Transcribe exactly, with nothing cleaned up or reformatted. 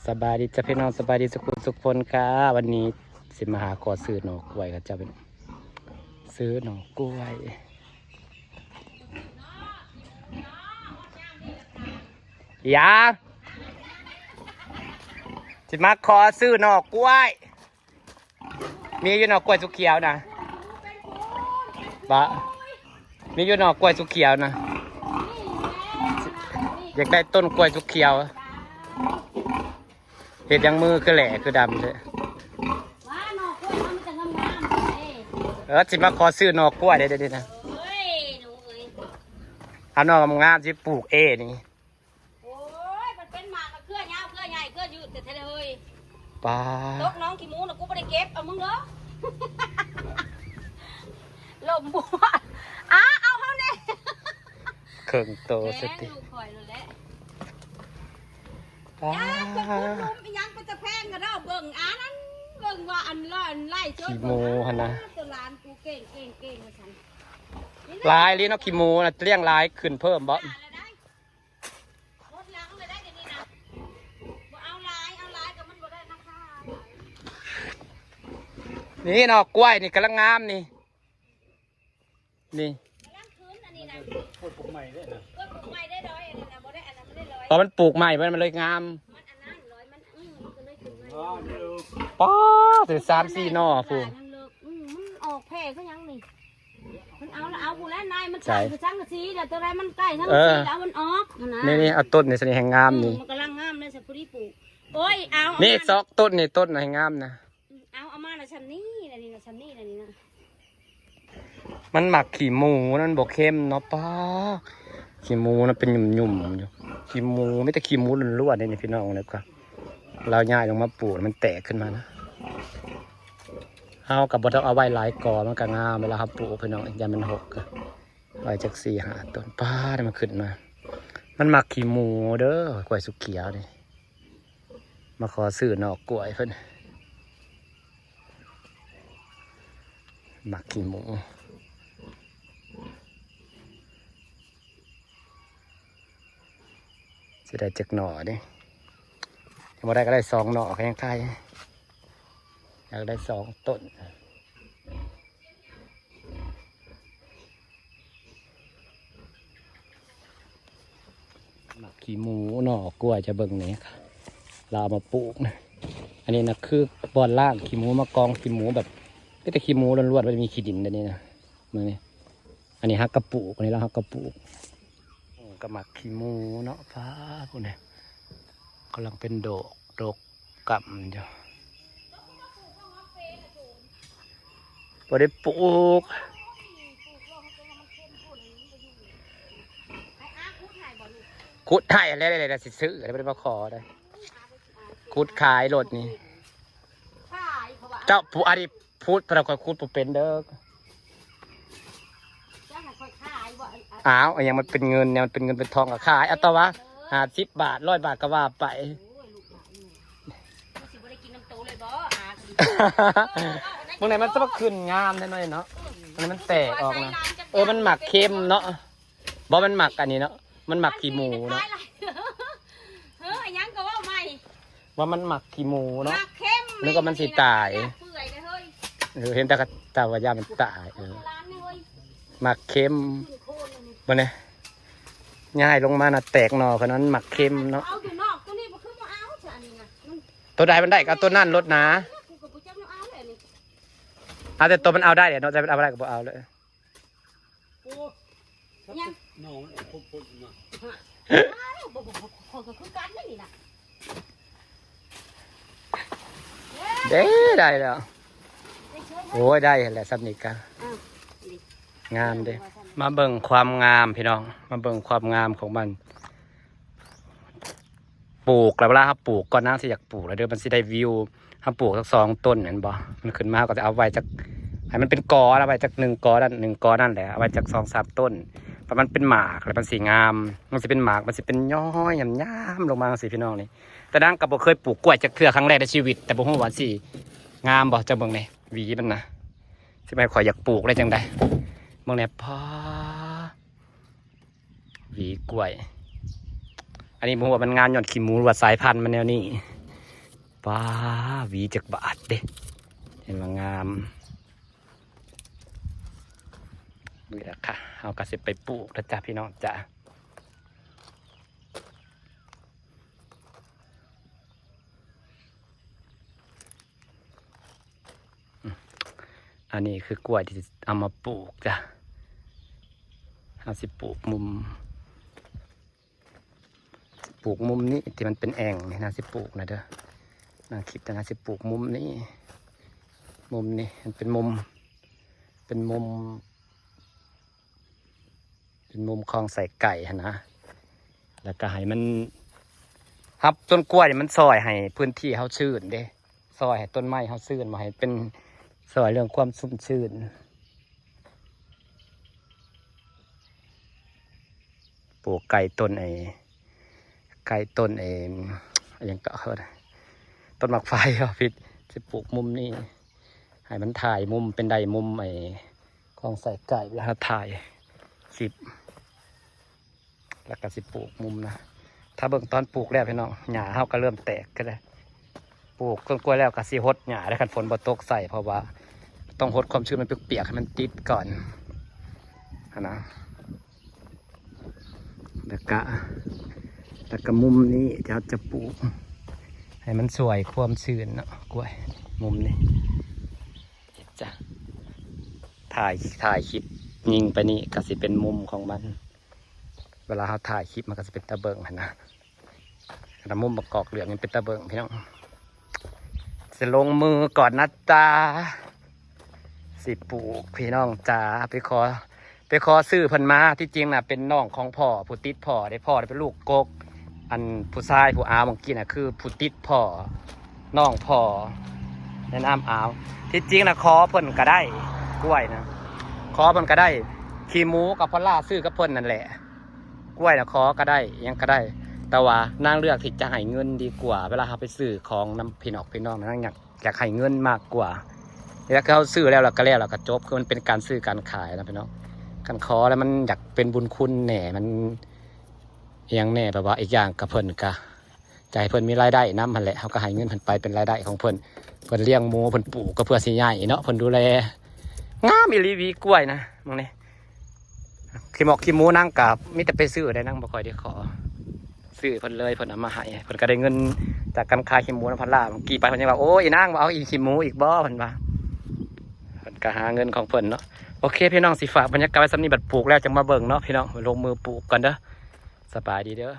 สบายดีจ้ะพี่น้อง สบายดีสุขุสุขคนค่ะ วันนี้สิมาหาขอซื้อหน่อกล้วยค่ะจ้าพี่น้อง ซื้อหน่อกล้วย อย่า สิมาขอซื้อหน่อกล้วย มีอยู่หน่อกล้วยสุเขียวนะ บะ มีอยู่หน่อกล้วยสุเขียวนะ อยากได้ต้นกล้วยสุเขียว เห็ดยังมือคือแหล่คือดำเลย ว้าหน่อกล้วยมันจะงามๆเลย เออ สิมาขอซื้อหน่อกล้วยได้เดี๋ยวนี้นะ เฮ้ย หนูเอ้ย เอาหน่องามๆสิปลูกเอนี่ โอ้ย มันเป็นหมากกับเครือยาวเครือใหญ่เครือยืดแต่เธอเลย ปา ตกน้องขี้หมูนะกูไม่ได้เก็บ เอามึงเด้อ ลมบัว อ้า เอาเขาเนี่ย เครื่องโตสติ แม่ลูกคอยนั่นแหละ ปา จ้า คนขุดหลุมอีหยังเป็นตะแพงกระเด้อ เบิ่งอันนั้น เบิ่งว่าอันละอันไล่จน ขี้หมูหั่นนะ ตัวหลานกูเก่งเก่งเก่งว่าซั่น หลายลีเนาะ ขี้หมูนะ เลี้ยงหลายขึ้นเพิ่มบ่ หมดหลังเลยได้เดี๋ยวนี้นะ บ่เอาหลาย เอาหลายก็มันบ่ได้ราคา นี่หน่อกล้วยนี่กำลังงามนี่ นี่ กำลังขึ้นอันนี้นะ กล้วยปลูกใหม่ได้นะ กล้วยปลูกใหม่ได้ร้อยอันนี้นะ บ่ได้อันนั้นไม่ได้ร้อย พอมันปลูกใหม่มันมันเลยงาม มันอันนั้นร้อยมัน อืมมันก็เลยขึ้นมา อ๋อ เดี๋ยว ป๊าด ถือสามสี่หน่อพู้น มันเลิก อืมมันออกแพร่ก็ยังนี่ มันเอาละเอาพู้นแล้วนายมัน ใช่ ใส่ไปซังกะสีเดี๋ยวตัวใดมันใกล้ซังกะสี เออ แล้วเอามันออกหั่นนะ นี่นี่เอาต้นนี่สนิทแห่งงามนี่ เออ มันกำลังงามเลยสัพพุริปลูก โอ้ย เอา นี่ เอามา ซอกต้นนี่ต้นไหนงามนะ เอา เอามาละชั้นนี้ละนี่ละชั้นนี้ละนี่นะ มันหมักขี้หมูนั่นบ่เข้มเนาะ ป้า ขี้หมูนั่นเป็นหยุ่มๆอยู่ ขี้หมูไม่แต่ขี้หมูล้วนๆเลยนี่พี่น้อง แล้วก็เราย้ายลงมาปลูกมันแตกขึ้นมานะ เฮากับบ่ต้องเอาไว้หลายกอ มันก็งามเวลาเฮาปลูกพี่น้อง อย่ามันหก ไว้จักสี่ห้าต้น ป้าด มันขึ้นมา มันหมักขี้หมูเด้อ กล้วยสุเขียวนี่ มาขอซื้อหน่อกล้วยเพิ่น หมักขี้หมู สิได้จักหน่อเด้ ยังบ่ได้ก็ได้สองหน่อก็ยังไข่ อยากได้สองต้น หมักขี้หมูหน่อกล้วยจะเบิ่งนี่ เราเอามาปลูกนะ อันนี้นะคือบ่อนล่างขี้หมูมากองขี้หมูแบบ มีแต่ขี้หมูล้วนๆ ไม่ได้มีขี้ดินแบบนี้นะ มื้อนี้ อันนี้ฮักกะปลูก อันนี้เราฮักกะปลูก โอ้ ก็หมักขี้หมูเนาะ ป้าด พู้นเนี่ย กำลังเป็นดอก ดอกกำอยู่ บ่ได้ปลูก ขุดให้แล้ว แล้วสิซื้อ แล้วบ่ได้มาขอได้ ขุดขายโลดนี่ เจ้าผู้ อันนี้พูด เราก็ขุดบ่เป็นเด้อ อ้าว อันยังมันเป็นเงินเนี่ย มันเป็นเงินเป็นทองก็ขาย เอาต่อวะ ห้าสิบบาท ร้อยบาทก็ว่าไป มึงไหนมันจะมาขึ้นงามแน่นอนเนาะ อันนี้มันแตกออกนะ เออ มันหมักเข้มเนาะ บ่ มันหมักอันนี้เนาะ มันหมักขี้หมูเนาะ เฮ้ย ยังก็ว่าใหม่ ว่ามันหมักขี้หมูเนาะ หมักเข้ม นึกว่ามันสิตาย เปื่อยเลยเฮ้ย เออ เห็นแต่กระตาว่าย่ามันตาย เออ ร้านนี่เฮ้ย หมักเข้ม มันเนี่ย ย้ายลงมานะแตกหน่อขนาดนั้น หมักเข้มเนาะ เอาอยู่นอกตัวนี้บ่คือบ่เอาจ้ะ อันนี้นะ มัน ตัวใดมันได้ก็เอาตัวนั้นโลดนะ กูก็บ่จักเอาเลยนี่ เอาแต่ตัวมันเอาได้เดี๋ยวเนาะ แต่มันเอาบ่ได้ก็บ่เอาเลย โอ้ ยัง หน่อมันออกพ่นๆมา อ้าว บ่ บ่ บ่ ข้อยก็คือกันนี่นะ เด้ ได้แล้ว ได้ช่วย โอ้ย ได้แหละ สำนิกะ อ่ะ นี่ งามเด้ มาเบิ่งความงามพี่น้อง มาเบิ่งความงามของมัน ปลูกแล้ว เวลาเราปลูกก่อน นางสิอยากปลูกแล้วเด้อ มันสิได้วิว เราปลูกสักสองต้น เห็นบ่ มันขึ้นมา เราก็จะเอาไว้จัก ให้มันเป็นกอ เอาไว้จักหนึ่งกอนั่น หนึ่งกอนั่นแหละ เอาไว้จักสองสามต้น พอมันเป็นหมากแล้วมันสิงาม มันสิเป็นหมาก มันสิเป็นย้อยยามๆลงมาสิพี่น้องนี่ แต่นางก็บ่เคยปลูกกล้วยจักเทื่อ ครั้งแรกในชีวิต แต่บ่ฮู้ว่าสิงามบ่ จักเบิ่งนี่ หวีมันนะ สิมาให้ข้อยอยากปลูกได้จังใด เบิ่งแหน่ พอ หวีกล้วย อันนี้บ่ฮู้ว่ามันงามย้อนขี้หมู หรือว่าสายพันธุ์มันแนวนี้ ว้า หวีจักบาทเด้ เห็นว่างาม นี่แหละค่ะ เฮาก็สิไปปลูกแล้วจ้ะพี่น้องจ้ะ อันนี้คือกล้วยที่เอามาปลูกจ้ะ เฮาสิปลูกมุม ปลูกมุมนี้ที่มันเป็นแอ่งนี่นะ สิปลูกนะเด้อ นั่งคิดนะ สิปลูกมุมนี้ มุมนี้ มันเป็นมุม เป็นมุม เป็นมุมคลองใส่ไก่หั้นนะ แล้วก็ให้มัน ฮับต้นกล้วยนี่มันซอยให้พื้นที่เฮาชื้นเด้ ซอยให้ต้นไม้เฮาชื้น บ่ให้เป็น ซอยเรื่องความชุ่มชื้น ปลูกใกล้ต้นไอ้ ใกล้ต้นไอ้ อิหยังก็เอิ้น ต้นหมากไฟ เอาผิด สิปลูกมุมนี้ ให้มันถ่ายมุม เป็นได้มุมไอ้คลองใส่ไก่ เวลาถ่ายคลิป แล้วก็สิปลูกมุมนะ ถ้าเบิ่งตอนปลูกแล้วพี่น้อง หญ้าเฮาก็เริ่มแตกก็ได้ ปลูกต้นกล้วยแล้วก็สิหดหญ้าแล้ว คันฝนบ่ตกใส่ เพราะว่าต้องหดความชื้นมันเปียกๆ ให้มันติดก่อนหั้นนะ แล้วก็ แล้วก็มุมนี้เฮาจะปลูก ให้มันซอยความชื้นเนาะ กล้วย มุมนี้จ้ะ ถ่าย ถ่ายคลิปยิงไปนี่ก็สิเป็นมุมของมัน เวลาเฮาถ่ายคลิปมันก็สิเป็นตาเบิ่งหั้นนะ แต่มุมมะกอกเหลืองนี่เป็นตาเบิ่งพี่น้อง สิลงมือก่อนนะจ๊ะ สิปลูกพี่น้องจ๋า ไปขอ ไปขอซื้อเพิ่นมา ที่จริงน่ะเป็นน้องของพ่อ ผู้ติดพ่อเด้ พ่อเป็นลูกกก อันผู้ชายผู้อาวเมื่อกี้น่ะคือผู้ติดพ่อ น้องพ่อ แนะนำอาว ที่จริงน่ะขอเพิ่นก็ได้ กล้วยนะ ขอเพิ่นก็ได้ ขี้หมูกับพอลล่าซื้อกับเพิ่นนั่นแหละ กล้วยน่ะขอก็ได้ หยังก็ได้ แต่ว่านางเลือกที่จะให้เงินดีกว่า เวลาเฮาไปซื้อของนำพี่น้อง พี่น้องนะ นางอยาก อยากให้เงินมากกว่า แล้วเขาซื้อแล้ว แล้วก็แล้ว แล้วก็จบ คือมันเป็นการซื้อการขายนะพี่น้อง คันขอแล้วมันอยากเป็นบุญคุณแหน่ มันอิหยังแหน่ แบบว่าอีกอย่างก็เพิ่นก็ จะให้เพิ่นมีรายได้นำหั้นแหละ เฮาก็ให้เงินเพิ่นไปเป็นรายได้ของเพิ่น เพิ่นเลี้ยงหมู เพิ่นปลูกก็เพื่อสิใหญ่เนาะ เพิ่นดูแล งามอีหลีหวีกล้วยนะ หม่องนี้ ขี้หมอกขี้หมูนางก็มีแต่ไปซื้อได้ นางบ่ค่อยได้ขอ ซื้อเพิ่นเลย เพิ่นเอามาให้ เพิ่นก็ได้เงินจากการขายขี้หมูนำพอลล่า เมื่อกี้ไปเพิ่นยังว่า โอ้ย อีนางบ่เอาอีขี้หมูอีกบ่ เพิ่นว่า เพิ่นก็หาเงินของเพิ่นเนาะ โอเคพี่น้อง สิฝากบรรยากาศไว้ส่ำนี้ บัดปลูกแล้วจั่งมาเบิ่งเนาะพี่น้อง ลงมือปลูกก่อนเด้อ สบายดีเด้อ